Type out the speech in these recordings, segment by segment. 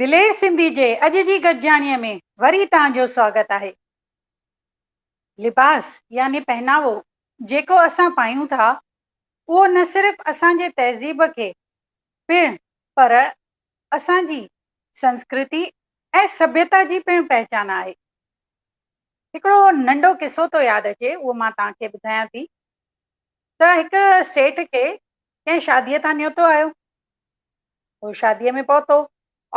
دلير سنڌي جي اڄ جي گڏجاڻيء ۾ وري توهان جو سواگت آهي. لباس يعني پهناوو جيڪو اسان پايون ٿا اهو نه صرف اسان جي تهذيب کي پڻ پر اسان جي سنسڪرتي ۽ سڀيتا جي پڻ پهچان آهي. هڪڙو ننڍو قصو ٿو ياد اچي اهو مان توهان کي ٻڌايان ٿي ته هڪ سيٺ کي ڪنهن شاديء تان نيوتو آيو. هو شاديء ۾ پهتو.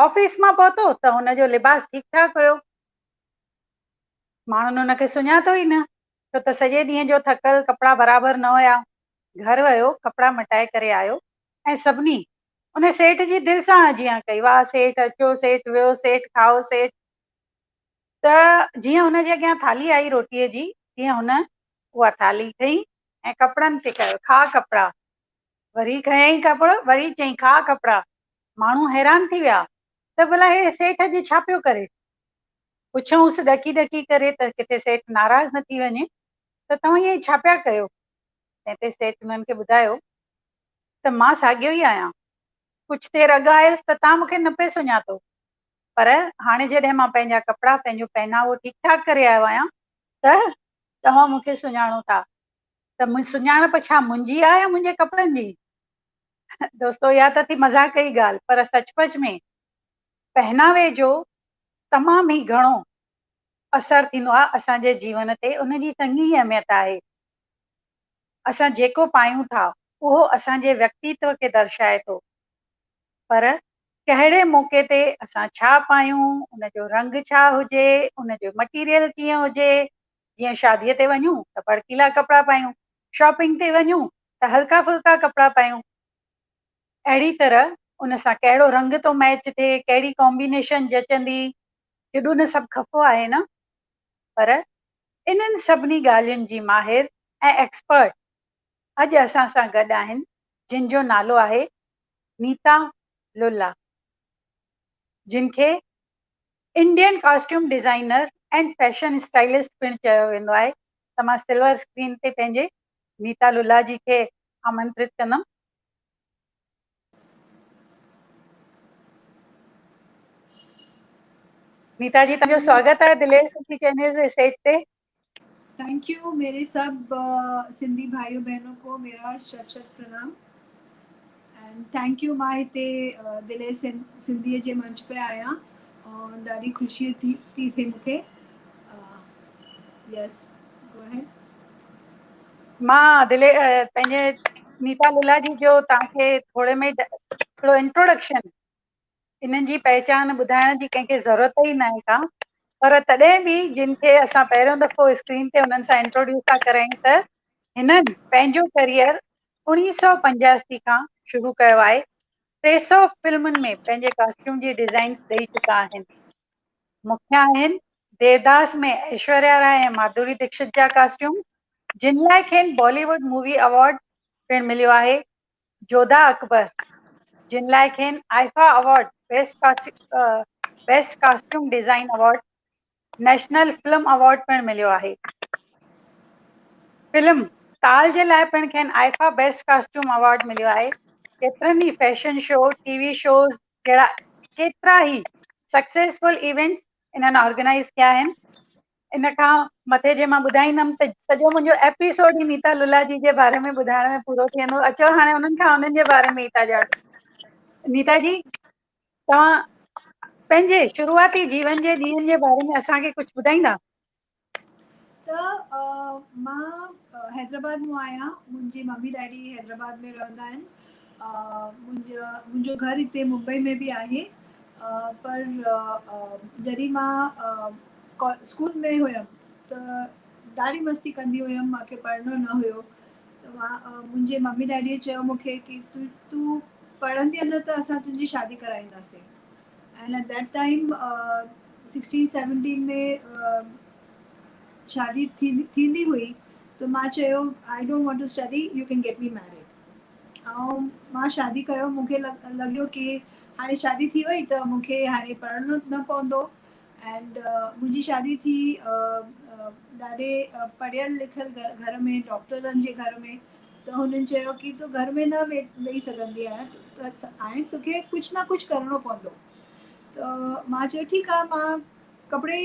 آفيس مان پهتو ته هن جو لباس ٺيڪ ٺاڪ هيو. ماڻهن هن کي سڃاتو ئي نه، ڇو ته سڄي ڏينهن جو ٿڪل، ڪپڙا برابر نه هيا. گهر ويو، ڪپڙا مٽائي ڪري آيو ۽ سڀني ان سيٺ جي دل سان آجيان ڪئي، واهه سيٺ اچو، سيٺ ويهو، سيٺ کائو، سيٺ. ته جيئن هن جي اڳيان ٿالهي آئي روٽيء جي، تيئن هن اها ٿالهي کنئي ۽ ڪپڙن تي ڪيو، کاء ڪپڙا. وري کنيائين ڪپڙو، وري چيائين کاء ڪپڙا. ماڻهو حيران ٿي ويا ته ڀلا هي سيٺ اڄ ڇا پيو ڪري؟ پڇيائونس ڏڪي ڏڪي ڪري ته ڪٿي سيٺ ناراض نه ٿي وڃي ته توهان ائين ڇا پيا ڪيو؟ تنهن تي سيٺ انهن کي ٻڌايو ته مان ساڳيو ئي آهيان. ڪجهه دير اڳ آيس ته توهان مون کي نه پئي سڃاتو، پر هاڻي جڏهن مان پنهنجا ڪپڙا، پنهنجو پهناوو ٺيڪ ٺاڪ ڪري آيو آهيان ته توهان مون کي سڃاڻو ٿا. ته سڃاڻپ ڇا منهنجي آ يا منهنجي ڪپڙن جي؟ دوستو اها ته ٿي مذاق جي ڳالهه پر سچ پچ ۾ پهناوي جو تمام ئي گهڻو اثر ٿيندو آ اسان جي جيون تي ان جي چڱي ئي اهميت آهي. اسان جيڪو پايون ٿا اهو اسان جي ويڪتيتو کي درشائي ٿو پر ڪهڙي موقعي تي اسان ڇا پايون ان جو رنگ ڇا هجي ان جو مٽيريل ڪيئن هجي جيئن شاديء تي وڃون ته ڀڙڪيلا ڪپڙا پايون، شاپنگ تي وڃون ته هلڪا ڦلڪا ڪپڙا پايون. اهڙي طرح ان سان ڪهڙو رنگ ٿو ميچ ٿئي، ڪهڙي ڪامبينيشن جچندي، ڪيڏو نه سڀ خفو آهي نه؟ پر انهن سڀني ڳالهين جي ماهر ۽ ايڪسپرٽ اڄ اسان سان گڏ آهن، جن جو نالو آهي نيتا للا، جن کي Indian costume designer and fashion stylist پڻ چيو ويندو آهي ته مان سلور اسڪرين تي پنهنجي نيتا للا جي کي آمنترت ڪندم. نيتا جي توهان جو سواگت آهي دلير سنڌي چينل جي سيٽ تي. Thank you ميري سب سنڌي ڀائيو بهنو ڪو ميرا شت شت پرنام اينڊ thank you مان هتي دلير سنڌي جي منچ پي آهيان اور ڏاڍي خوشي ٿي ٿي ٿئي مونکي يس گو اهيڊ. مان دلير پنهنجي نيتا للا جي جو توهان کي ٿوري ۾ هڪڙو انٽروڊڪشن انهن جي پهچان ٻڌائڻ جي ڪنهن کي ضرورت ئي ناهي ڪا پر تڏهن به جن کي اسان پهريون دفعو اسڪرين تي انهن سان انٽروڊيوس ٿا ڪرايون ته هنن پنهنجو ڪريئر 1985 کان شروع ڪيو آهي 300 فلمن ۾ پنهنجي ڪاسٽيوم جي ڊزائنس ڏئي چڪا آهن مکيه آهن ديوداس ۾ ايشوريا راء ۽ ماڌوري دڪشت جا ڪاسٽيوم جن لاء کين بالي ووڊ مووي ايوارڊ پڻ مليو آهي جوڌا اڪبر جن لاء کين IIFA award, best costume design award, national film award پڻ مليو آهي. فلم تال جي لاء پڻ کين آئيفا بيسٽ ڪاسٽيوم ايوارڊ مليو آهي. ڪيترن ئي فيشن شو، ٽي وي شوز جهڙا ڪيترا ئي سڪسيسفل ايونٽس انهن آرگنائيز ڪيا آهن. ان کان مٿي جي مان ٻڌائيندم ته سڄو منهنجو ايپيسوڊ ئي نيتا للا جي جي باري ۾ ٻڌائڻ ۾ پورو ٿي ويندو. اچو هاڻي انهن کان انهن جي باري ۾ ئي ٿا ڄاڻون. نيتا جي توهان پنهنجي شروعاتي جيون جي ڏينهن جي باري ۾ اسان کي ڪجهه ٻڌائيندا؟ ته مان حيدرآباد مون آهيان. منهنجي ممي ڊيڊي حيدرآباد ۾ رهندا آهن. منهنجو گهر هتي ممبئي ۾ به آهي. پر جڏهن مان اسڪول ۾ هيم ته ڏاڍي مستي ڪندي هيم مونکي پڙهڻو نه هيو ته مان منهنجي ممي ڊيڊي چيو مونکي ڪي تون تون پڙهندي نه ته اسان تنهنجي شادي ڪرائينداسين اينڊ ايٽ that time 16 17 ۾ شادي ٿيندي هئي ته مان چيو I don't want to study you can get me married ۽ مان شادي ڪيو مونکي لڳيو ڪي هاڻي شادي ٿي وئي ته مونکي هاڻي پڙهڻو نه پوندو اينڊ منهنجي شادي ٿي ڏاڍي پڙهيل لکيل گهر ۾ ڊاڪٽرن جي گهر ۾ ته هنن چيو ڪي تون گهر ۾ نه ويهي سگهندي آهين ته آهين توکي ڪجهه نه ڪجهه ڪرڻو پوندو ته مان چيو ٺيڪ آ مان ڪپڙي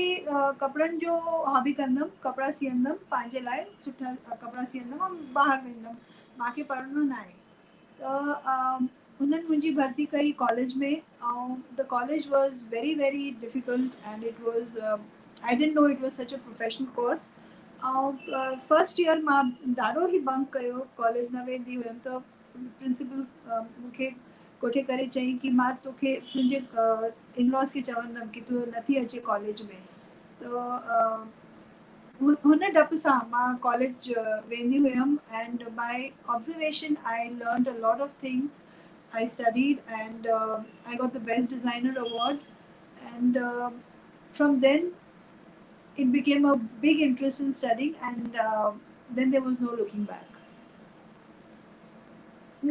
ڪپڙن جو هابي ڪندم، ڪپڙا سيئندم پنهنجي لاء سٺا ڪپڙا سيئندم ۽ ٻاهر ويندم، مان کي پڙهڻو نه آهي. ته هنن منهنجي ڀرتي ڪئي college ۾ ۽ the college was very very difficult and it was I didn't know it was such a professional course. ۽ First year مان ڏاڍو ئي بنڪ ڪيو، ڪاليج نه ويندي هيم ته پرنسپل مون کي ڪوٺي ڪري چيائين ڪي مان توکي تنهنجي ان لاز کي چوندم ڪي تون نٿي اچي ڪاليج ۾. ته هن ڊپ سان مان ڪاليج ويندي هيم and by observation I learned a lot of things, I studied and I got the best designer award and from then it became a big interest in studying and then there was no looking back.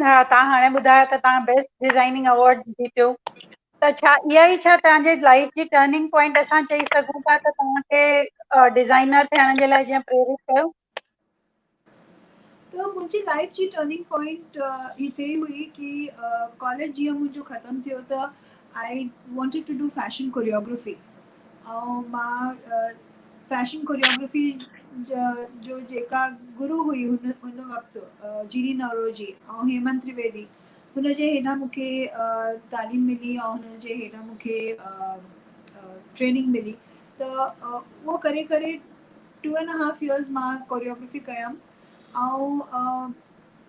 ها توهان هاڻي ٻڌايو ته توهان best designing award جيتيو ته ڇا اها ئي ڇا توهان جي لائيف جي ٽرننگ پوائنٽ اسان چئي سگهون ٿا ته توهان کي ڊزائنر ٿيڻ جي لاء جيئن پريرت ڪيو؟ ته منهنجي لائيف جي ٽرننگ پوائنٽ هتي ئي هئي ڪي ڪاليج جيئن منهنجو ختم ٿيو ته I wanted to do fashion choreography ۽ مان فيشن ڪوريوگرافي جو جيڪا گرو هئي هن هن وقت جيري نوروجي ۽ هيمنت ترويدي هن جي هيٺان مون کي تعليم ملي ۽ هن جي هيٺان مون کي ٽريننگ ملي ته اهو ڪري ڪري ٽو اينڊ هاف ايئرز مان ڪوريوگرافي ڪيم ۽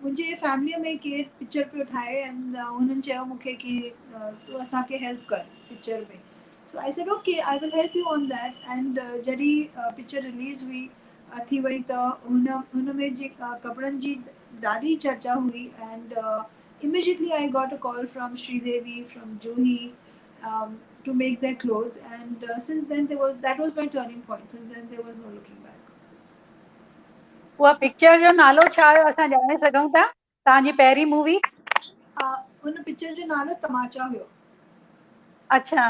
منهنجي فيمليء ۾ ڪير پڪچر پيو ٺاهي ۽ هنن چيو مون کي ڪي تون اسان کي هيلپ ڪر picture ۾ so I said okay I will help you on that and جڏهن پڪچر رليز هئي ٿي وئي ته هن هن ۾ جي ڪپڙن جي ڏاڍي چرچا هئي and immediately I got a call from Sridevi from Juhi to make their clothes and since then there was that was my turning point since then there was no looking back. اها picture جو نالو ڇا هيو اسان ڄاڻي سگهون ٿا توهان جي پهرين مووي؟ ان پڪچر جو نالو تماچا هيو. اڇا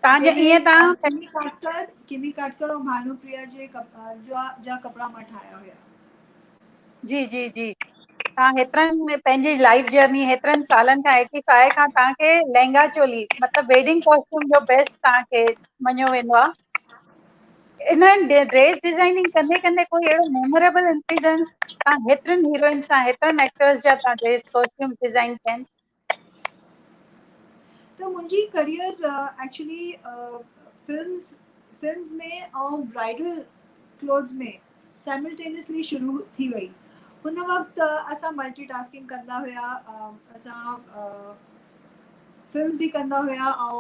توهان جو ائين توهان ڪمي ڪاٽڪر ڪمي ڪاٽڪر ۽ ڀانو پريا جي جا ڪپڙا مان ٺاهيا هيا. جي جي جي توهان هيترن پنهنجي لائيف جرني هيترن سالن کان ايٽي فائيو کان توهان کي لهنگا چولي مطلب ويڊنگ ڪاسٽيوم جو بيسٽ توهان کي مڃيو ويندو آهي. انهن ڊريس ڊزائننگ ڪندي ڪندي ڪوئي اهڙو ميموريبل انسيڊنس توهان هيترن هيروئن سان هيترن ايڪٽرز جا توهان ڊريس ڪاسٽيوم ڊزائن ڪيا آهن. ته منهنجي career actually films films ۾ ۽ bridal clothes ۾ simultaneously شروع ٿي وئي. هن وقت اسان ملٽي ٽاسڪنگ ڪندا هيا، اسان فلمز به ڪندا هيا ۽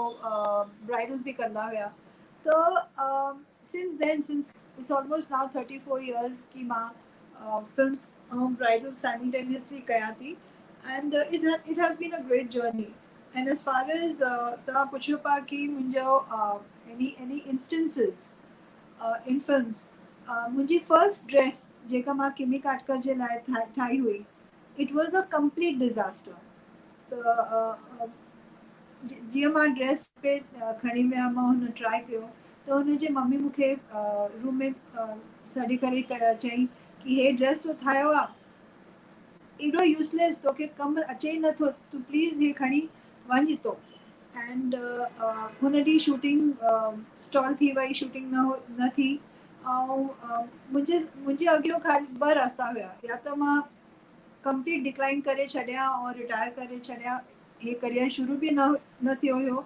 برائيڊلز به ڪندا هيا ته since then since it's almost now 34 years ڪي مان فلمز ۽ برائيڊلز سائملٽينيسلي ڪيان ٿي and it has been a great journey and as far as توهان پڇيو پيا ڪي منهنجو ايني ايني انسٽنسز ان فلمز منهنجي فرسٽ ڊريس جيڪا مان ڪمي ڪاٽڪر جي لاء ٺاهي هئي it was a complete disaster ته جيئن مان ڊريس پي کڻي ويم هن ٽرائي ڪيو ته هن جي ممي مون کي روم ۾ سڏي ڪري چئي ڪي هي ڊريس تو ٺاهيو آ ايڏو يوزليس توکي ڪم اچي ئي نٿو تون پليز هي کڻي وڃ هتو اينڊ هن ڏينهن شوٽنگ اسٽال ٿي وئي شوٽنگ نه نه ٿي ۽ منهنجي منهنجي اڳيون خالي ٻه راستا هيا يا ته مان ڪمپليٽ ڊڪلائن ڪري ڇڏيان ۽ رٽائر ڪري ڇڏيان هي ڪريئر شروع به نه نه ٿيو هيو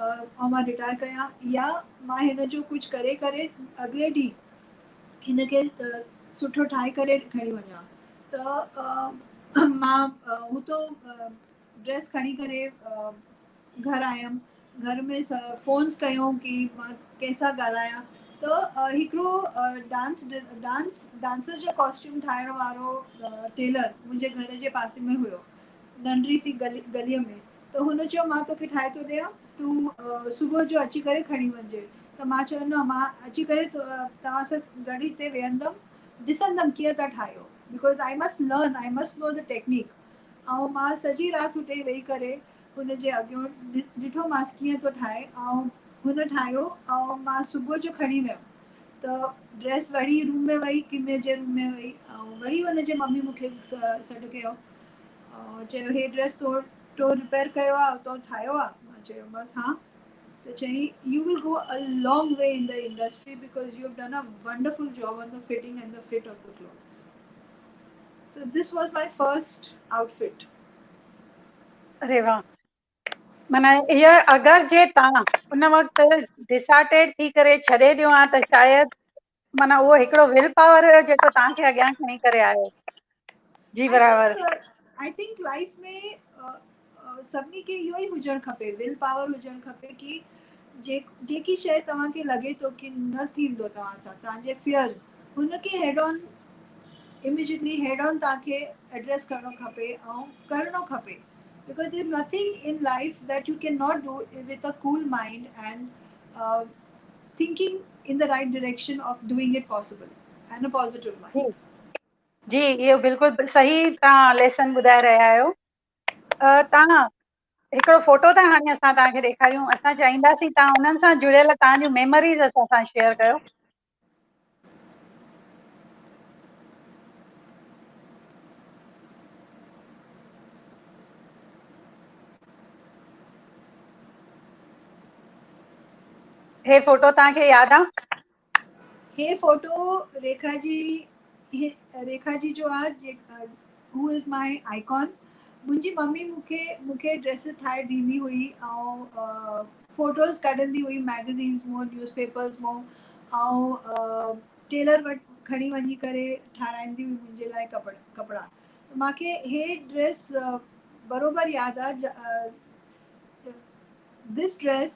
۽ مان رٽائر ڪيان يا مان هن جو ڪجهه ڪري ڪري اڳلي ڏينهن هن کي سٺو ٺاهي ڪري کڻي وڃان ته مان هتو ڊريس کڻي ڪري گهر آيم گهر ۾ فونس ڪيو ڪي مان ڪنهن سان ڳالهايان ته هڪڙو ڊانس ڊانس ڊانسر جو ڪاسٽيوم ٺاهڻ وارو ٽيلر منهنجي گهر جي پاسي ۾ هيو ننڍڙي سي گلي گليء ۾ ته هن چيو مان توکي ٺاهي ٿو ڏيان تون صبح جو اچي ڪري کڻي وڃجي ته مان چيو نه مان اچي ڪري توهان سان گڏ هتي ويهندم ڏسندم ڪيئن ٿا ٺاهيو because I must learn I must know the technique ۽ مان سڄي رات هتي ويهي ڪري هن جي اڳيون ڏٺومانس ڪيئن ٿو ٺاهي ۽ هن ٺاهيو ۽ مان صبح جو کڻي ويم ته ڊريس وري روم ۾ وئي ڪمي جي روم ۾ وئي ۽ وري هن جي ممي مون کي سڏ ڪيو چيو هي ڊريس تو تو رپيئر ڪيو آ تو ٺاهيو آ؟ مان چيومانس ها. ته چيائين you will go a long way in the industry because you have done a wonderful job on the fitting and the fit of the clothes. So this was my first outfit. اري واهه معنيٰ اها اگر جي توهان ان وقت ڊسارٽيڊ ٿي ڪري ڇڏي ڏيو ها ته شايد معنيٰ اهو هڪڙو will power هيو جيڪو توهان کي اڳيان کڻي ڪري آيو. جي برابر. I think life ۾ سڀني کي اهو ئي هجڻ کپي، will power هجڻ کپي ڪي جيڪي شيء توهان کي لڳي ٿو ڪي نه ٿيندو توهان سان، توهان جي فيئرز هن کي head on immediately head on توهان کي ايڊريس ڪرڻو کپي ۽ ڪرڻو کپي because there is nothing in life that you can not do with a cool mind and thinking in the right direction of doing it possible and a positive mind. جي اهو بلڪل صحيح توهان ليسن ٻڌائي رهيا آهيو. توهان هڪڙو فوٽو ٿا هاڻي اسان توهان کي ڏيکاريون، اسان چاهينداسين توهان انهن سان جڙيل توهان جون ميموريز اسان سان شيئر ڪيو. هي فوٽو توهان کي ياد آ؟ هي فوٽو ريکا جي ريکا جي جو آ هو از مائي آئيڪان. منهنجي ممي مونکي ڊريسز ٺاهي ڏيندي هئي ۽ فوٽوز ڪڍندي هئي ميگزينز مون نيوز پيپرز مون ۽ ٽيلر وٽ کڻي وڃي ڪري ٺاراهيندي هئي منهنجي لاء ڪپڙا. ته مونکي هي ڊريس بروبر ياد آ. This dress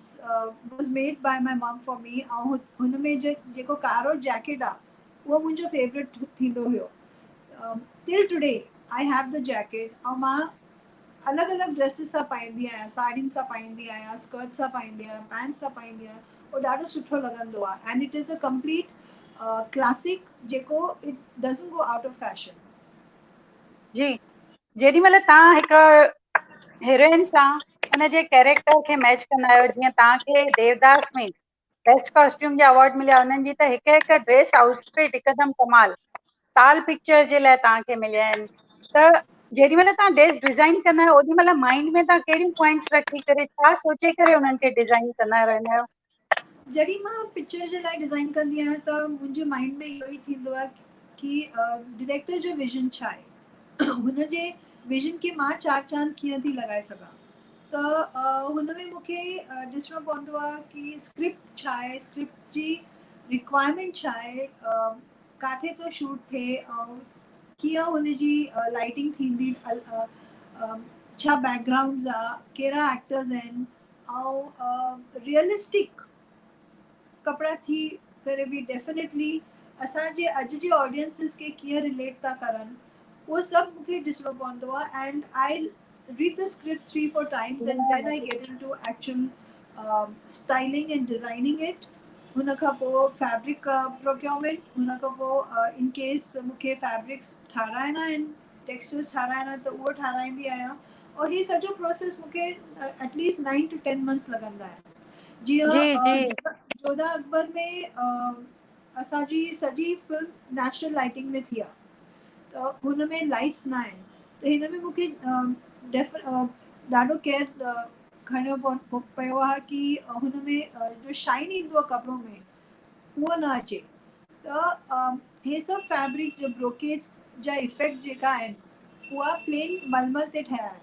was made by my mom for me ۽ هن ۾ جيڪو ڪارو جيڪيٽ آ اهو منهنجو فيورٽ ٿيندو هيو. Till today I have the jacket ۽ مان الڳ الڳ ڊريسز سان پائيندي آهيان، ساڙهين سان پائيندي آهيان، اسڪرٽ سان پائيندي آهيان، پينٽ سان پائيندي آهيان، اهو ڏاڍو سٺو لڳندو آ and it is a complete classic جيڪو it doesn't go out of fashion. جي جيڏي مهل توهان هڪ هيروئن سان ان جي ڪيريڪٽر کي ميچ ڪندا آهيو جيئن توهان کي ديوداس ۾ بيسٽ ڪاسٽيوم جا اوارڊ مليا انهن جي ته هڪ هڪ ڊريس آئوٽفٽ هڪدم ڪمال تال پڪچر جي لاء توهان کي مليا آهن ته جيڏي مهل توهان ڊريس ڊزائن ڪندا آهيو اوڏي مهل مائنڊ ۾ توهان ڪهڙيون پوائنٽس رکي ڪري ڇا سوچي ڪري انهن کي ڊزائن ڪندا رهندا آهيو؟ جڏهن مان پڪچر جي لاء ڊزائن ڪندي آهيان ته منهنجي مائنڊ ۾ اهو ئي ٿيندو آهي ڪي ڊائريڪٽر جو ويزن ڇا آهي، هن جي ويزن کي مان چار چاند ڪيئن ٿي لڳائي سگهان. ته هن ۾ مون کي ڏسڻو پوندو آهي ڪي اسڪرپٽ ڇا آهي، اسڪرپٽ جي رڪوائرمينٽ ڇا آهي، ڪاٿي ٿو شوٽ ٿئي ۽ ڪيئن هن جي لائٽنگ ٿيندي، ڇا بيڪ گرائونڊز آ، ڪهڙا ايڪٽرز آهن ۽ ريئلسٽڪ ڪپڙا ٿي ڪري به ڊيفينيٽلي اسان جي اڄ جي آڊينسز کي ڪيئن رليٽ ٿا ڪرن اهو سڀ مون کي ڏسڻو پوندو آهي and I read the script 3 4 times and then I get into actual styling and designing it. هن کان پوء فيبرڪ پروڪيورمينٽ، هن کان پوء ان ڪيس مون کي فيبرڪس ٺاراهڻا آهن، ٽيڪسچرز ٺاراهڻا ته اهو ٺاراهيندي آهيان اور هي سڄو پروسيس مون کي at least 9 two 10 months لڳندا آهن. جيئن جي جي جوڌا اڪبر ۾ اسان جي سڄي فلم نيچرل لائٽنگ ۾ ٿي آهي ته هن ۾ لائٽس نه آهن ته هن ۾ مون کي ڏاڍو ڪيئر کڻڻو پيو آهي ڪي هن ۾ جو شائن ايندو آهي ڪپڙو ۾ اهو نه اچي ته هي سڀ فيبرڪس جو بروڪيٽس جا افيڪٽ جيڪا آهن اها پلين ململ تي ٺهيا آهن.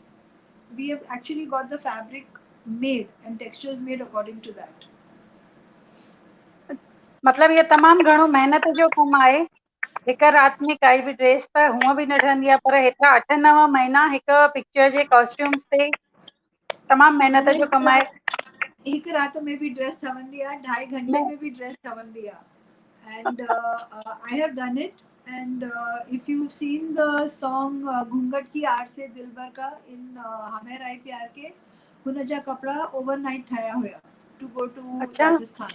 We have actually got the fabric made and textures made according to that. مطلب اهو تمام گهڻو محنت جو ڪم آهي. هڪ رات ۾ ڪائي به ڊريس ته هونء به نه ٺهندي آهي پر هيترا اٺ نو مهينا هڪ پڪچر جي ڪاسٽيومز تي تمام محنت جو ڪم آهي. هڪ رات ۾ به ڊريس ٺهندي آهي، ڍائي گهنٽي ۾ به ڊريس ٺهندي آهي and I have done it and if you seen the song گهونگهٽ ڪي آڙ سي دلبر ڪا ان هم هي رائي پيار ڪي هن جا ڪپڙا اوور نائيٽ ٺاهيا هيا ٽو گو ٽو راجسٿان.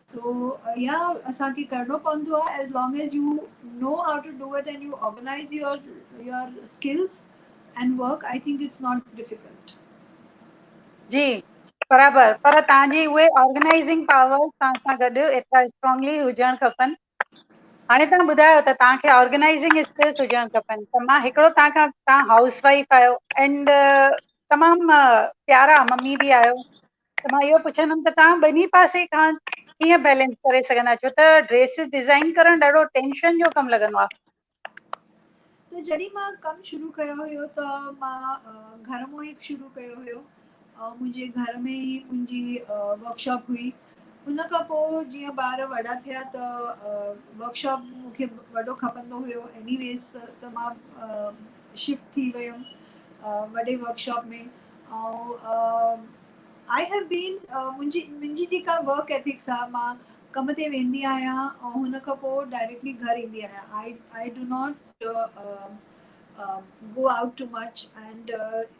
سو يا اسان کي ڪرڻو پوندو آهي as long as you know how to do it and you organise your your skills and work I think it's not difficult. جي برابر پر توهان جي اهي آرگنائزنگ پاورز توهان سان گڏ ايترا اسٽرانگلي هجڻ کپن. هاڻي توهان ٻڌايو ته توهان کي آرگنائزنگ اسڪلز هجڻ کپن ته مان هڪڙو توهان کان توهان هائوس وائيف آهيو اينڊ تمام پيارا ممي به آهيو ته مان اهو پڇندم ته توهان ٻنهي پاسي کان ڪيئن بيلنس ڪري سگهندا ڇو ته ڊريسز ڊزائن ڪرڻ ڏاڍو ٽينشن جو ڪم لڳندو آهي. ته جڏهن مان ڪم شروع ڪيو هيو ته مان گهر مان ئي شروع ڪيو هيو منهنجي گهر ۾ ئي منهنجي ورڪشاپ هئي ان کان پوء جيئن ٻار وڏا ٿيا ته ورڪشاپ مون کي وڏو کپندو هيو ايني ويز ته مان شفٽ ٿي ويم وڏي ورڪشاپ ۾ ۽ I have بين منهنجي منهنجي جيڪا ورڪ ايٿڪس آهي مان ڪم تي ويندي آهيان ۽ هن کان پوء ڊائريڪٽلي گهر ايندي آهيان I I do not go out too much and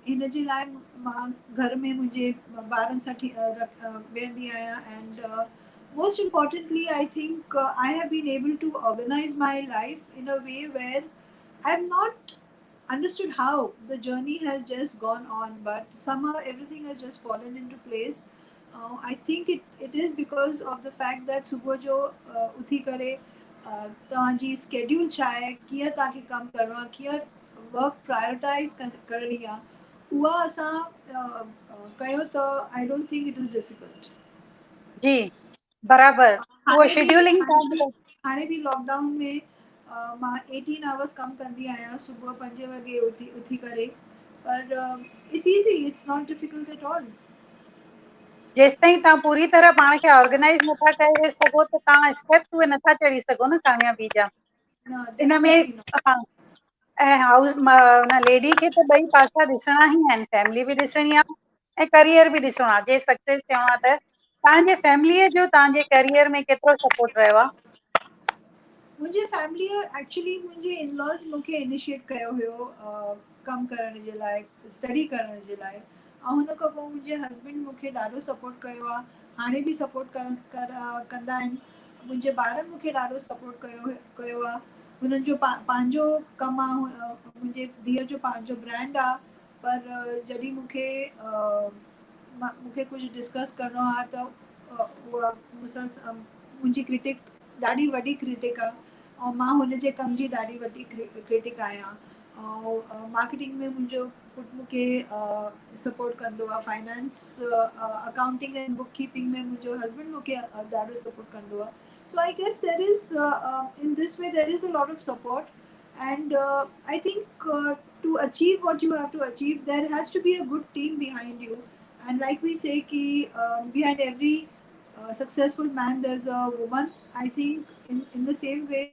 هن جي لاء مان گهر ۾ منهنجي ٻارن سان ويهندي آهيان and most importantly I think I have been able to organize my life in a way where I have not understood how the journey has just gone on but somehow everything has just fallen into place. I think it is because of the fact that صبح جو اٿي ڪري توهان جي schedule ڇا آهي ڪيئن توهان کي ڪم ڪرڻو آهي ڪيئن ورڪ پرائرٽائز ڪرڻي آهي اها اسان ڪيو ته I don't think it is difficult. جي برابر اهو شيڊيولنگ هاڻي به لاڪ ڊائون ۾ مان ايٽين آورس ڪم ڪندي آهيان صبح پنجين وڳي اٿي اٿي ڪري پر it's easy it's not difficult at all. جيستائين توهان پوري طرح پاڻ کي آرگنائيز نٿا ڪري سگهو ته توهان اسٽيپس اهي نٿا چڙهي سگهو نه ڪاميابي جا. ان ۾ ها ۽ هائوس ان ليڊي کي ته ٻئي پاسا ڏسڻا ئي آهن فيملي به ڏسڻي آهي ۽ ڪريئر به ڏسڻو آهي جي سڪسيس ٿيڻو آهي ته توهان جي فيمليء جو توهان جي ڪريئر ۾ ڪيترو سپورٽ رهيو آهي؟ منهنجي فيملي ايڪچولي منهنجي ان لاز مون کي انيشيٽ ڪيو هيو ڪم ڪرڻ جي لاء اسٽڊي ڪرڻ جي لاء ۽ هن کان پوء منهنجي هسبينڊ مون کي ڏاڍو سپورٽ ڪيو آهي هاڻي به سپورٽ ڪندا آهن منهنجي ٻارن مون کي ڏاڍو سپورٽ ڪيو ڪيو آهي هنن جو پنهنجو ڪم آهي منهنجي ڌيء جو پنهنجو برانڊ آهي پر جڏهن مون کي مون کي ڪجهه ڊسڪس ڪرڻو آهي ته اها مون سان منهنجي ڪرٽڪ ڏاڍي وڏي ڪرٽڪ آهي ۽ مان هن جي ڪم جي ڏاڍي وڏي ڪرٽڪ آهيان ۽ مارڪيٽنگ ۾ منهنجو پٽ مون کي سپورٽ ڪندو آهي فائنانس اڪائونٽنگ ۽ بڪ ڪيپنگ ۾ منهنجو هسبينڊ مون کي ڏاڍو سپورٽ ڪندو آهي so I guess there is in this way there is a lot of support and I think to achieve what you have to achieve there has to be a good team behind you and like we say ki behind every successful man there's a woman I think in the same way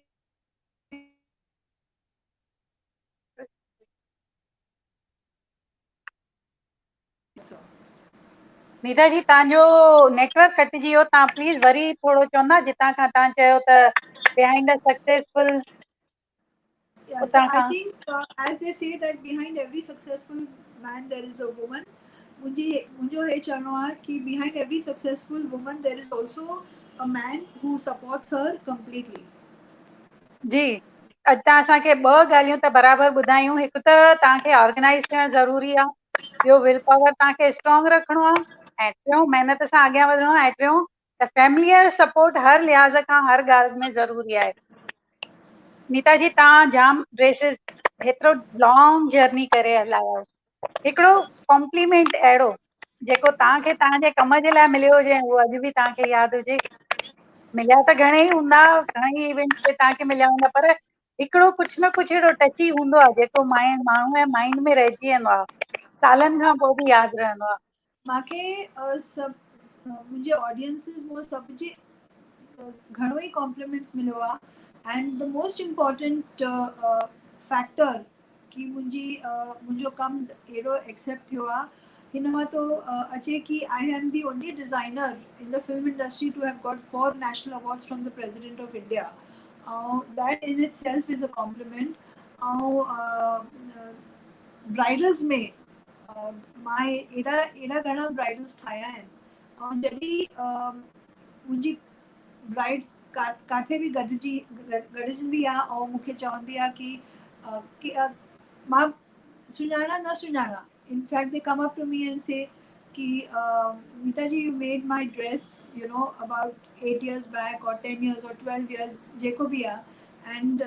Nita ji توهان جو network ڪٽجي ويو توهان please وري ٿورو چوندا جتان کان توهان چيو ته behind a successful Yeah, so I think as they say that behind every successful man there is a woman. منهنجي منهنجو هي چوڻو آهي ڪي behind every successful woman there is also a man who supports her completely. جي اڄ توهان اسان کي ٻه ڳالهيون ته برابر ٻڌايون هڪ ته توهان کي آرگنائيز ٿيڻ ضروري آهي ٻيو will power توهان کي اسٽرانگ رکڻو آهي ۽ ٽيون محنت سان اڳيان وڌڻو آهي ۽ ٽيون ته فيمليء جو سپورٽ هر لحاظ کان هر ڳالهه ۾ ضروري آهي. نيتا جي توهان جام ڊريسز هيترو لانگ جرني ڪري هلايا آهيو هڪڙو ڪمپليمينٽ اهڙو جيڪو توهان کي توهان جي ڪم جي لاء مليو هجي ۽ اهو اڄ به توهان کي ياد هجي مليا ته گهڻي ئي هوندا گهڻي ئي ايونٽ تي توهان کي مليا هوندا پر هڪڙو ڪجهه نه ڪجهه اهڙو ٽچي هوندو آهي جيڪو مائنڊ ماڻهو جي مائنڊ ۾ رهجي ويندو آهي سالن کان پوء به ياد رهندو آهي. مان کي سڀ منهنجي آڊينسز مون سڀ جي گهڻو ئي ڪمپليمينٽس مليو آ and the most important factor ڪي منهنجي منهنجو ڪم ايڏو ايڪسيپٽ ٿيو آ هن مان ٿو اچي ڪي I am the only designer in the film industry to have got 4 national awards from the president of India ۽ that in itself is a compliment ۽ bridals ۾ مان ايڏا ايڏا گهڻا برائيڊلز ٺاهيا آهن ۽ جڏهن منهنجي برائيڊ ڪاٿي به گڏجي گڏجندي آهي ۽ مون کي چوندي آهي ڪي مان سڃاڻان نه سڃاڻان in fact they come up to me and say K Nita ji you made my dress you know about 8 years back or 10 years or 12 years جيڪو به آهي and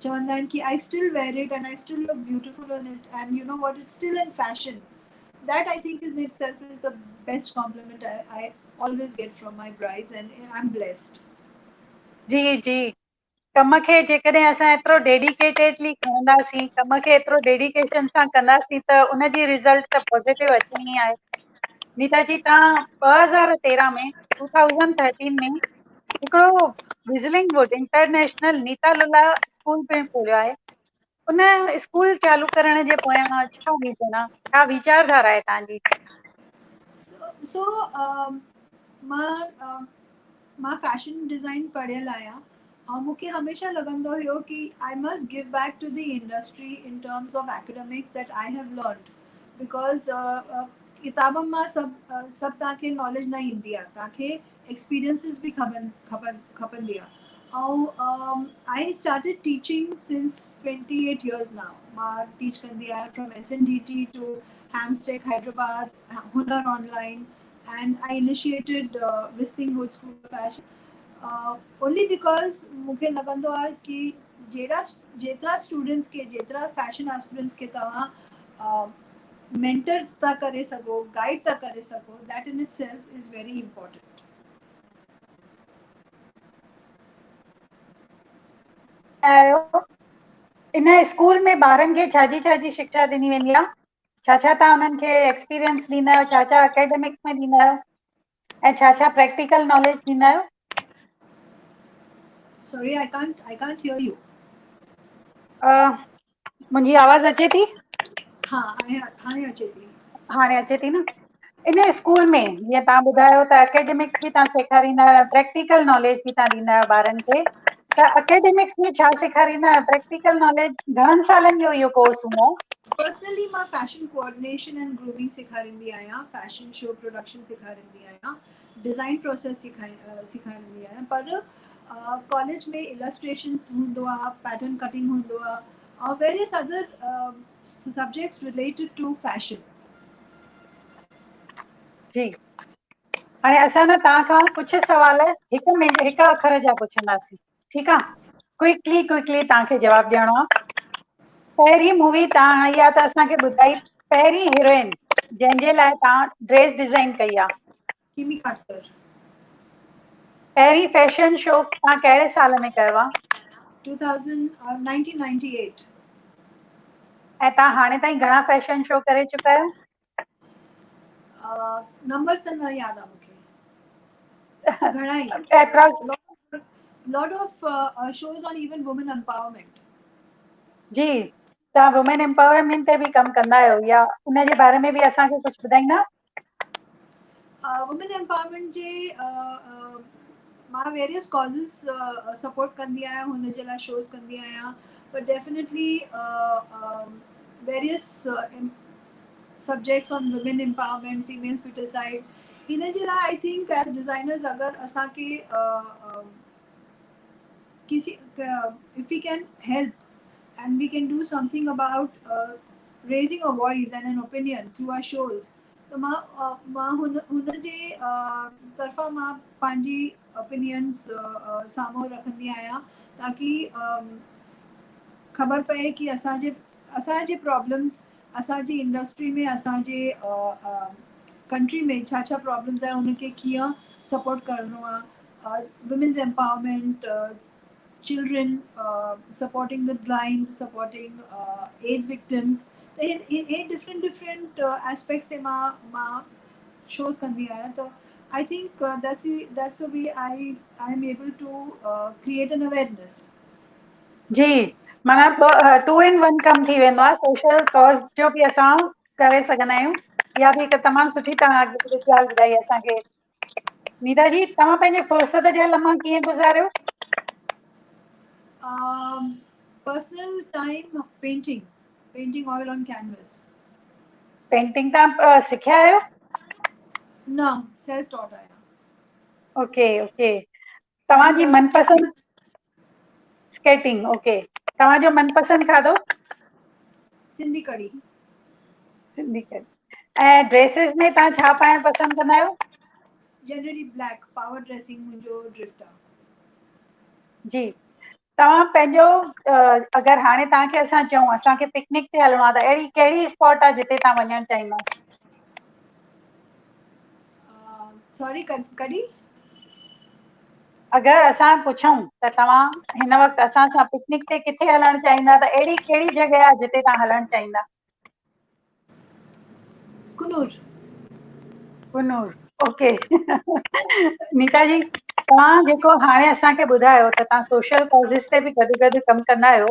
چوندا آهن ڪي I still wear it and I still look beautiful on it and you know what it's still in fashion. That I think is itself is the best compliment I always get from my brides and I am blessed. جي جي ڪم کي جيڪڏهن اسان ايترو ڊيڊيڪيٽيڊلي کڻنداسين، ڪم کي ايترو dedication سان ڪنداسين ته ان جي رزلٽ ته پازيٽو اچڻي آهي. نيتا جي توهان 2013 ۾ 2013 ۾ هڪڙو Whistling Wood International Neeta Lulla School پڻ کوليو آهي. ان اسڪول چالو ڪرڻ جي پويان ڇا ريزن آهي، ڇا ويچارڌارا آهي توهان جي؟ سو مان مان فيشن ڊزائن پڙهيل آهيان ۽ مون کي هميشه لڳندو هيو ڪي I must give back to the industry in terms of academics that I have learned because ڪتابن مان سڀ سڀ توهان کي ناليج نه ايندي آهي توهان کي ايڪسپيرينسز به کپن کپن کپندي آهي ۽ I started teaching since 28 years now مان ٽيچ ڪندي آهيان from S N D T to Hamstech Hyderabad Hunar online and I initiated Whistling Wood School of Fashion only because مون کي لڳندو آهي ڪي جهڙا جيترا اسٽوڊنٽس کي جيترا فيشن آسپرنٽس کي توهان مينٽر ٿا ڪري سگهو گائيڊ ٿا ڪري سگهو that in itself is very important. آهيو ان اسڪول ۾ ٻارن کي ڇا جي ڇا جي شڪشا ڏني ويندي آهي؟ ڇا ڇا توهان انهن کي ايڪسپيرينس ڏيندا آهيو، ڇا ڇا اڪيڊمڪس ۾ ڏيندا آهيو ۽ ڇا ڇا پريڪٽيڪل ناليج ڏيندا آهيو؟ Sorry I can't hear you. منهنجي آواز اچي ٿي؟ ها هاڻي هاڻي اچي ٿي. هاڻي اچي ٿي نه. ان اسڪول ۾ جيئن توهان ٻڌايو ته اڪيڊمڪس به توهان سيکاريندا آهيو پريڪٽيڪل ناليج به توهان ڏيندا آهيو ٻارن کي ته اڪيڊمڪس ۾ ڇا سيکاريندا آهيو پريڪٽيڪل ناليج گهڻن سالن جو اهو ڪورس هوندو آهي؟ پرسنلي مان فيشن ڪوآرڊينيشن اينڊ گرومنگ سيکاريندي آهيان، فيشن شو پروڊڪشن سيکاريندي آهيان، ڊزائن پروسيس سيکاريندي آهيان پر ڪاليج ۾ السٽريشنس هوندو آهي، پيٽرن ڪٽنگ هوندو آهي ۽ various other subjects related to fashion. جي هاڻي اسان نه توهان کان ڪجهه سوال هڪ منٽ هڪ اکر جا پڇنداسين ٺيڪ آ ڪوئڪلي ڪوئڪلي توهان کي جواب ڏيڻو آ پهرين مووي توهان اها ته اسان کي ٻڌائي پهرين هيروئن جنهن جي لاء توهان ڊريس ڊزائن ڪئي آ؟ ڪمي ڪاٽڪر. پهرين فيشن شو توهان ڪهڙي سال ۾ ڪيو آ؟ 1998. ۽ توهان هاڻي تائين گهڻا فيشن شو ڪري چڪا آهيو؟ نمبرز ته نه ياد آ مونکي گهڻا ئي lot of shows on even women empowerment. جي توهان وومين امپاورمينٽ تي به ڪم ڪندا آهيو يا ان جي باري ۾ به اسان کي ڪجهه ٻڌائيندا؟ وومين امپاورمينٽ جي مان ويريس ڪازز سپورٽ ڪندي آهيان هن جي لاء شوز ڪندي آهيان پر definitely various subjects on women empowerment female foeticide هن جي لاء I think as designers اگر اسان کي ڪسي if we can help and we can do something about raising a voice and an opinion through our shows ته مان مان هن هن جي طرفان مان پنهنجي اوپينينس سامهون رکندي آهيان تاڪي خبر پئي ڪي اسان جي اسان جي پرابلمس اسان جي انڊسٽري ۾ اسان جي ڪنٽري ۾ ڇا ڇا پرابلمس آهن ان کي ڪيئن سپورٽ ڪرڻو آهي women's empowerment children supporting the blind supporting AIDS victims ته هي ڊفرنٽ ڊفرنٽ اسپيڪٽس تي مان مان شوز ڪندي آهيان ته I think that's the way I I am able to create an awareness. جي معنيٰ ٽو ان ون ڪم ٿي ويندو آهي سوشل ڪاز جو به اسان ڪري سگهندا آهيون اها به هڪ تمام سٺي توهان ڳالهه ٻڌائي اسان کي نيتا جي توهان پنهنجي فرصت جا لمحا ڪيئن گذاريو؟ Personal time painting painting oil on canvas. Painting توهان سکيا آهيو؟ نه سيلف ٽاٽ آهيان. اوڪي اوڪي توهان جي من پسند اسڪيٽنگ اوڪي توهان جو من پسند کاڌو؟ سنڌي ڪڙي. سنڌي ڪڙي ۽ ڊريسز ۾ توهان ڇا پائڻ پسند ڪندا آهيو؟ جنرلي بليڪ پاور ڊريسنگ منهنجو ڊرفٽ آ. جي توهان پنهنجو اگر هاڻي توهان کي اسان چئون اسان کي پڪنڪ تي هلڻو آ ته اهڙي ڪهڙي اسپاٽ آ جتي توهان وڃڻ چاهيندا؟ سوري ڪڏهن؟ اگر اسان پڇون ته توهان هن وقت اسان سان پڪنڪ تي ڪٿي هلڻ چاهيندا ته اهڙي ڪهڙي جڳهه آهي جتي توهان هلڻ چاهيندا؟ ڪنور. ڪنور اوڪي نيتا جي توهان جيڪو هاڻي اسان کي ٻڌايو ته توهان سوشل ڪازز تي به گڏ گڏ ڪم ڪندا آهيو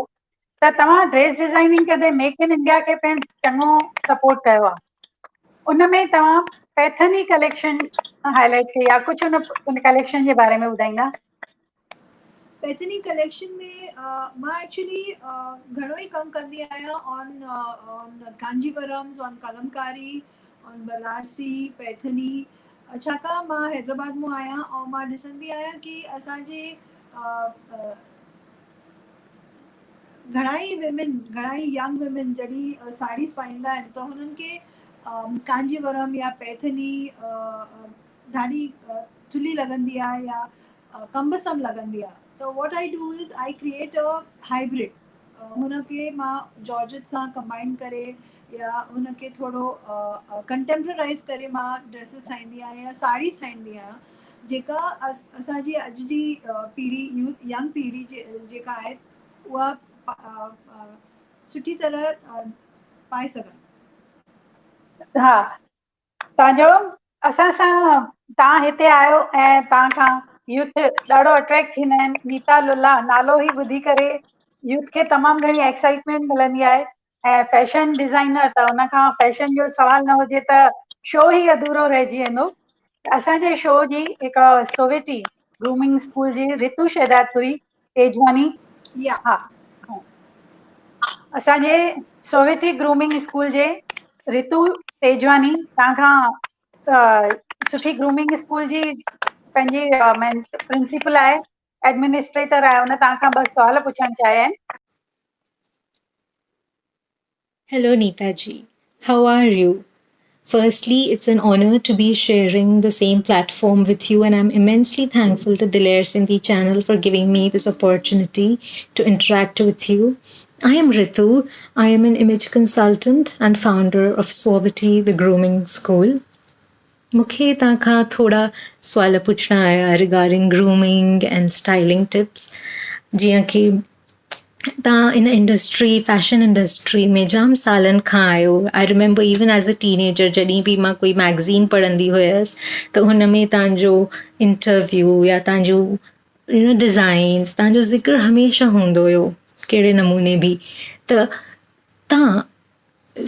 ته توهان ڊريس ڊزائننگ ڪندي ميڪ ان انڊيا کي پڻ چڱو سپورٽ ڪيو آهي ان ۾ توهان پيٿني ڪليڪشن هائي لائيٽ ڪئي آهي ڪجهه ان ڪليڪشن جي باري ۾ ٻڌائيندا؟ پيٿني ڪليڪشن ۾ مان ايڪچولي گهڻو ئي ڪم ڪندي آهيان آن آن ڪانجيورمز، آن قلمڪاري، آن بنارسي، پيٿني. ڇاڪاڻ مان حيدرآباد مون آهيان ۽ مان ڏسندي آهيان ڪي اسان جي گهڻا ئي ويمن، گهڻا ئي ينگ ويمن جڏهن ساڙهيز پائيندا آهن ته هنن کي ڪانجيورم يا پيٿني ڏاڍي ٿلهي لڳندي آهي يا ڪمبسم لڳندي آهي ته what I do is I create a hybrid. هن کي مان جارجٽ سان ڪمبائن ڪري يا هن کي ٿورو ڪنٽيمپررائز ڪري مان ڊريسز ٺاهيندي آهيان يا ساڙهيز ٺاهيندي آهيان جيڪا اسان جي اڄ جي پيڙهي يوٿ ينگ پيڙهي جيڪا آهي اها سٺي طرح پائي سگهن. ها تان جو اسان سان تان هتي آيو ۽ تان کان يوٿ ڏاڍو اٽريڪٽ ٿيندا آهن. نيتا للا نالو ئي ٻڌي ڪري يوٿ کي تمام گهڻي ايڪسائٽمينٽ ملندي آهي ۽ فيشن ڊزائنر ته ان کان فيشن جو سوال نه هجي ته شو ئي اڌورو رهجي ويندو. اسان جي شو جي هڪ سوويٽي گرومنگ اسڪول جي رتو شهدادپوري تيجواني يا ها اسان جي سوويٽي گرومنگ اسڪول جي رتو تيجواني توهان کان سٺي گرومنگ اسڪول جي پنهنجي پرنسپل آهي، ايڊمنسٽريٽر آهي، ان توهان کان ٻه سوال پڇڻ چاهيا آهن. Hello Neeta ji, how are you? Firstly, it's an honor to be sharing the same platform with you, and I'm immensely thankful to Diler Sindhi channel for giving me this opportunity to interact with you. I am Ritu. I am an image consultant and founder of Suavity, the grooming school. مون کي توهان کان ٿورا سوال پڇڻا آيا regarding grooming and styling tips. جيئن ڪي توهان ان industry fashion industry ۾ جام سالن کان آهيو. I remember even as a teenager جڏهن به مان ڪوئي ميگزين پڙهندي هيس ته هن ۾ توهان جو انٽرويو يا توهان جو يو نو ڊزائنس، توهان جو ذڪر هميشه هوندو هيو ڪهڙي نموني به. ته توهان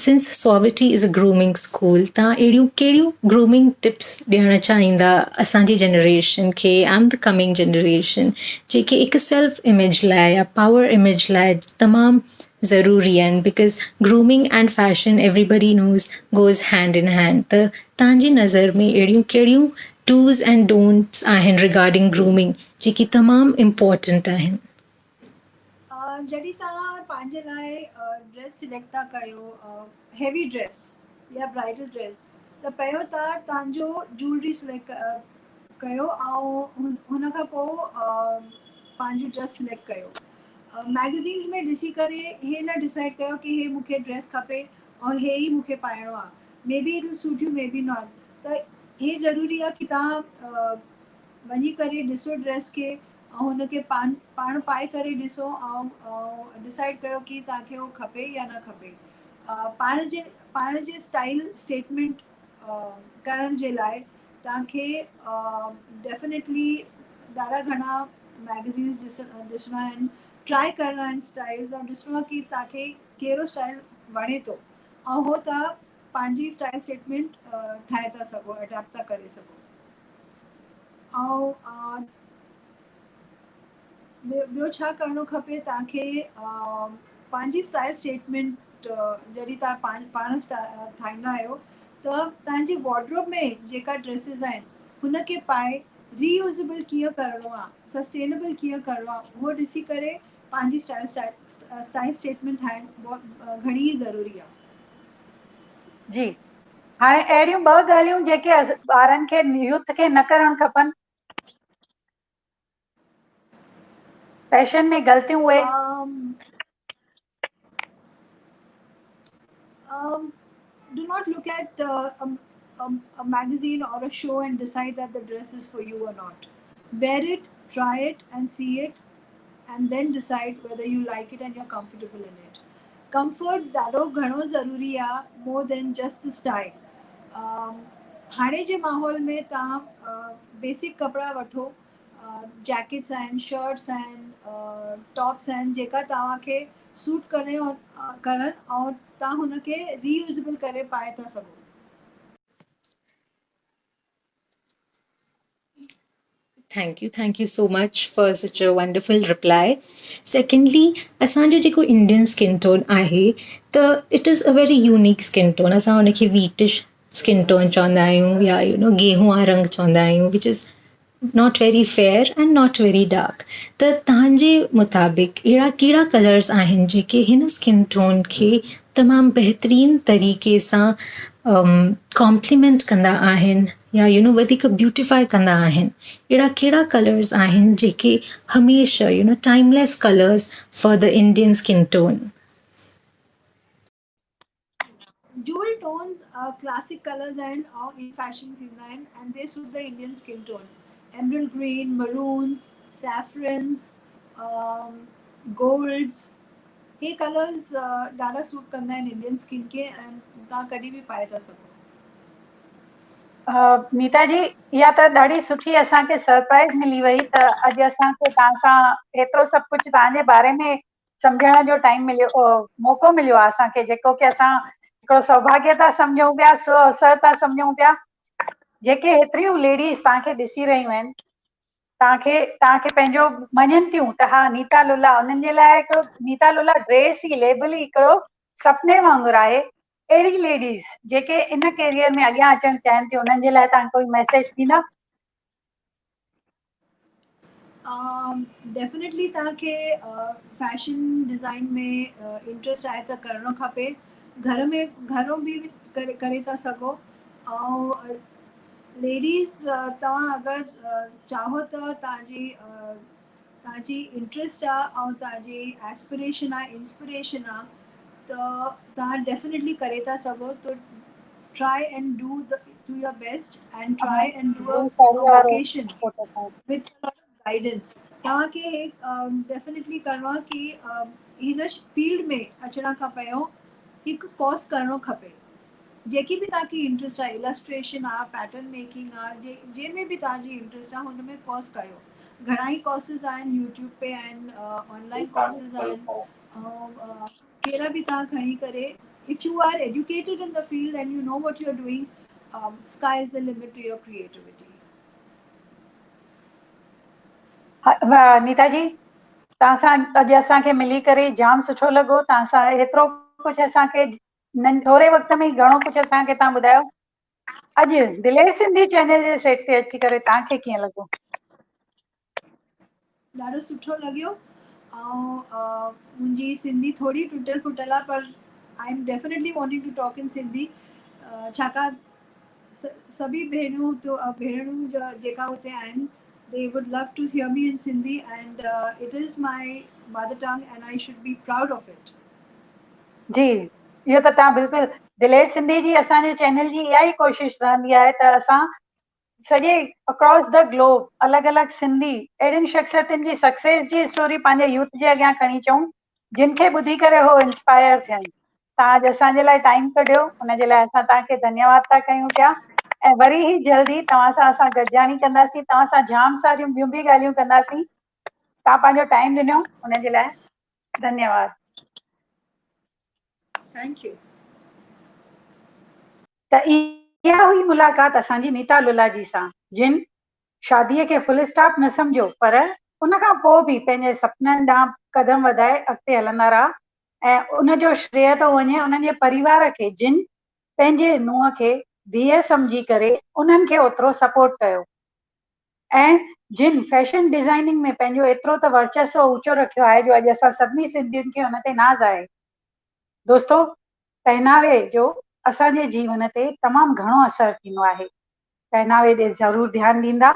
since Suavity is a grooming school, توهان اهڙيون ڪهڙيون گرومنگ ٽپس ڏيڻ چاهيندا اسان جي جنريشن کي اينڊ the coming generation جيڪي هڪ سيلف اميج لاء يا پاور اميج لاء تمام ضروري آهن؟ Because grooming and fashion everybody knows goes hand in hand. ته توهان جي نظر ۾ اهڙيون ڪهڙيون ڊوز اينڊ ڊونٽس آهن ريگارڊنگ گرومنگ جيڪي تمام امپورٽنٽ آهن؟ جڏهن توهان پنهنجي لاء ڊريس سليڪٽ ٿا ڪيو، هيوي ڊريس يا برائڊل ڊريس، ته پهريون توهان پنهنجو جولري سليڪٽ ڪيو ۽ هن کان پوء پنهنجو ڊريس سليڪٽ ڪيو. ميگزينز ۾ ڏسي ڪري هي نه ڊسائڊ ڪيو ڪي هي مون کي ڊريس کپي ۽ هي ئي مون کي پائڻو آهي. Maybe it will suit you, maybe not. ته هي ضروري آهي ڪي توهان وڃي ڪري ڏسو ڊريس کي ۽ هن کي پاڻ پاڻ پائي ڪري ڏسو ۽ ڊسائڊ ڪيو ڪي توهان کي هو کپي يا نه کپي. پاڻ جي اسٽائل اسٽيٽمينٽ ڪرڻ جي لاء توهان کي ڊيفينيٽلي ڏاڍا گهڻا ميگزينز ڏسڻا آهن، ٽرائي ڪرڻا آهن اسٽائلز ۽ ڏسڻو آهي ڪي توهان کي ڪهڙو اسٽائل وڻي ٿو ۽ هو توهان پنهنجي اسٽائل اسٽيٽمينٽ ٺاهي ٿا سگهو، اڊاپٽ ٿا ڪري سگهو. ۽ ٻيو ڇا ڪرڻو کپي توهان کي؟ پنهنجي اسٽائل اسٽيٽمينٽ جڏهن توهان پاڻ ٺاهيندا آهيو ته توهان جي وارڊروب ۾ جيڪا ڊريسز آهن هن کي پائي ري يوزبل ڪيئن ڪرڻو آهي، سسٽينبل ڪيئن ڪرڻو آهي، اهو ڏسي ڪري پنهنجي اسٽائل اسٽيٽمينٽ ٺاهڻ گهڻي ئي ضروري آهي. جي هاڻي اهڙيون ٻه ڳالهيون جيڪي ٻارن کي يوٿ کي نه ڪرڻ کپن فيشن ۾ غلطيون اهي. Do not look at a magazine or a show and decide that the dress is for you or not. Wear it, try it and see it, and then decide whether you like it and you're comfortable in it. Comfort ڏاڍو گهڻو ضروري آ more than just the style. هاڻي جي ماحول ۾ توهان basic ڪپڙا وٺو، جيڪيٽس آهن، شرٽس آهن، ٽاپس آهن جيڪا توهان کي سوٽ ڪري ڪرن ۽ توهان هن کي ري يوزيبل ڪري پائي ٿا سگهو. Thank you so much for such a wonderful reply. Secondly, اسان جو جيڪو انڊين اسڪن ٽون آهي ته it is a very unique skin tone. اسان ان کي ويٽش اسڪن ٽون چوندا آهيون يا يو نو گيهوان رنگ چوندا آهيون which is not very fair and not very dark. ته توهان جي مطابق اهڙا ڪهڙا ڪلرز آهن جيڪي هن اسڪن ٽون کي تمام بهترين طريقي سان ڪامپليمينٽ ڪندا آهن يا يو نو وڌيڪ بيوٽيفائي ڪندا آهن؟ اهڙا ڪهڙا ڪلرز آهن جيڪي هميشه you know timeless colours for the Indian skin tone? Jewel tones classic colours آهن ۽ ان فيشن ٿيندا آهن and they suit the Indian skin tone. Emerald green, maroons, saffrons, golds, he colours ڏاڍا سوٽ ڪندا آهن انڊين اسڪن کي ۽ توهان ڪڏهن به پائي ٿا سگهو. نيتا جي اها ته ڏاڍي سٺي اسان کي سرپرائز ملي وئي ته اڄ اسان کي توهان سان ايترو سڀ ڪجهه توهان جي باري ۾ سمجهڻ جو ٽائيم مليو، موقعو مليو آهي اسان کي، جيڪو ڪي اسان هڪڙو سوڀاگيه ٿا سمجهون پيا، سو اوسر ٿا سمجهون پيا. جيڪي هيتريون ليڊيز توهان کي ڏسي رهيون آهن، توهان کي پنهنجو مڃن ٿيون ته ها نيتا للا انهن جي لاء هڪڙو نيتا للا ڊريس ئي ليبل ئي هڪڙو سپني وانگر آهي. اهڙي ليڊيز جيڪي ان ڪيريئر ۾ اڳيان اچڻ چاهين ٿيون انهن جي لاء توهان ڪوئي ميسيج ڏيندا؟ ڊيفينيٽلي توهان کي فيشن ڊزائن ۾ انٽريسٽ آهي ته ڪرڻو کپي. گهر ۾ گهرو به ڪري ٿا سگهو. ۽ ليڊيز توهان اگر چاهو ته توهان جي انٽريسٽ آ ۽ توهان جي ايسپريشن آ، انسپريشن آ ته توهان ڊيفينيٽلي ڪري ٿا سگهو. ته try and do do your best and try and do a vocation with lot of guidance. توهان کي هي ڊيفينيٽلي ڪرڻو آ ڪي هن فيلڊ ۾ اچڻ کان پهريون هڪ ڪورس ڪرڻو کپي. جيڪي به توهان کي انٽريسٽ آهي، السٽريشن آ، پيٽرن ميڪنگ آ، جنهن ۾ به توهان جي انٽريسٽ آ هن ۾ ڪورس ڪيو. گهڻا ئي ڪورسز آهن يوٽيوب تي آهن، آن لائن ڪورسز آهن، ڪهڙا به توهان کڻي ڪري if you are educated in the field and you know what you are doing, sky is the limit to your creativity. Neeta ji توهان سان اڄ اسان کي ملي ڪري جام سٺو لڳو. توهان سان ايترو ڪجهه اسان کي ٿوري وقت ۾ ئي گهڻو ڪجهه اسان کي توهان ٻڌايو. اڄ دلير سنڌي چينل جي سيٽ تي اچي ڪري توهان کي ڪيئن لڳو؟ ڏاڍو سٺو لڳيو. ۽ منهنجي سنڌي ٿوري ٽٽل ڦٽل آ پر I am definitely wanting to talk in Sindhi, ڇاڪاڻ سڀئي ڀيڻيون ڀيڻون جيڪا هتي آهن they would love to hear me in Sindhi and it is my mother tongue and I should be proud of it. جي اهو ته توهان بلڪل دلير سنڌي جي اسان جي چينل جي اها ئي ڪوشش رهندي آهي ته اسان سڄي اڪراس the globe الڳ الڳ سنڌي اهڙين شخصيتن جي سڪسيس جي اسٽوري پنهنجي يوٿ جي اڳيان کڻي اچون جن کي ٻڌي ڪري هو انسپائر ٿين. توهان اڄ اسان جي لاء ٽائيم ڪڍيو ان جي لاء اسان توهان کي ڌنيواد ٿا ڪيون پيا ۽ وري هي جلدي توهان سان اسان گڏجاڻي ڪنداسين، توهان سان جام ساريون ٻيون به ڳالهيون ڪنداسين. توهان پنهنجو ٽائيم ڏنو ان جي لاء ڌنيواد. Thank you. ته اها هئي ملاقات اسان جي نيتا للا جي سان جن شاديء کي فل اسٽاپ نه سمجهيو پر ان کان پوء به پنهنجي سپنن ڏانهن قدم وڌائي اڳتي هلندا رها ۽ ان جو شريه ٿو وڃي انهن جي پريوار کي جن پنهنجي نونهن کي ڌيء سمجهي ڪري انهن کي اوترو سپورٽ ڪيو ۽ جن فيشن ڊزائننگ ۾ پنهنجو ايترو ته ورچسو اوچو رکيو آهي جو اڄ اسان سڀني سنڌين کي ان تي ناز آهي. دوستو پهناوي جو اسان جي جيون تي تمام گهڻو اثر ٿيندو آهي. پهناوي ڏي ضرور ڌيان ڏيندا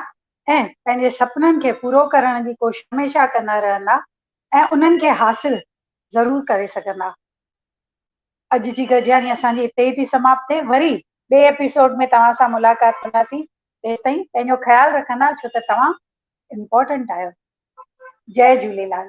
۽ پنهنجي سپنن کي پورو ڪرڻ جي ڪوشش هميشه ڪندا رهندا ۽ انهن کي حاصل ضرور ڪري سگهندا. اڄ جي گڏجاڻي اسان جي اتي ئي ٿي سماپت ٿئي. وري ٻئي ايپيسوڊ ۾ توهان سان ملاقات ڪنداسين. تيستائين پنهنجو خيال رکندا ڇو ته توهان امپورٽنٽ آهيو. جئي جهوليلال.